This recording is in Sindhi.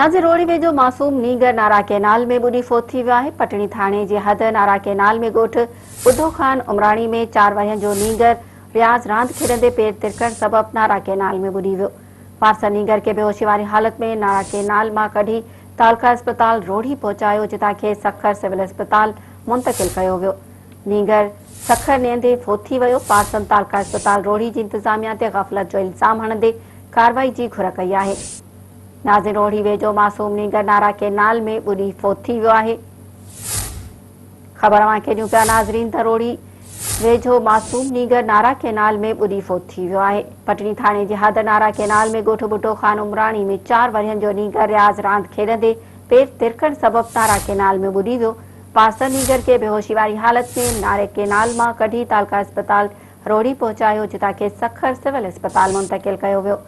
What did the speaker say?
ناظر روهڙي ويجهو معصوم نينگر نارا ڪئنال ۾ ٻڏي فوت ٿي ويو آهي، پٽڻي ٿاڻي جي حد نارا ڪئنال ۾ ڳوٺ ٻڌو خان عمراڻي ۾ چار ورهين جو نينگر رياض راند کيڏندي پير ترڪڻ سبب نارا ڪئنال ۾ ٻڏي ويو. وارثن نينگر کي بيهوشي واري حالت ۾ نارا ڪئنال مان ڪڍي تعلقه اسپتال روهڙي پهچايو جتان کيس سکر سول اسپتال منتقل ڪيو ويو. نينگر سکر نيندي فوت ٿي ويو، وارثن تعلقه اسپتال روهڙي جي انتظاميا تي غفلت جو الزام هڻندي ڪارروائي جي گهر ڪئي آهي. ناظم روهڙي ويجهو معصوم نينگر نارا ڪئنال ۾ ٻڏي فوت ٿي ويو آهي. خبر اوهان کي ڏيون پيا ناظرين ته روهڙي ويجهو معصوم نينگر نارا ڪئنال ۾ ٻڏي فوت ٿي ويو آهي. پٽڻي ٿاڻي جي حد نارا ڪئنال ۾ ڳوٺ ٻڍو خان عمراڻي ۾ چار ورهين جو نينگر رياض راند کيڏندي پير ترڪڻ سبب نارا ڪئنال ۾ ٻڏي ويو. پارسر نينگر کي بيهوشي واري حالت ۾ ناري ڪئنال مان ڪڍي تعلقه اسپتال روهڙي پهچايو جتان کيس سکر سول اسپتال منتقل ڪيو ويو.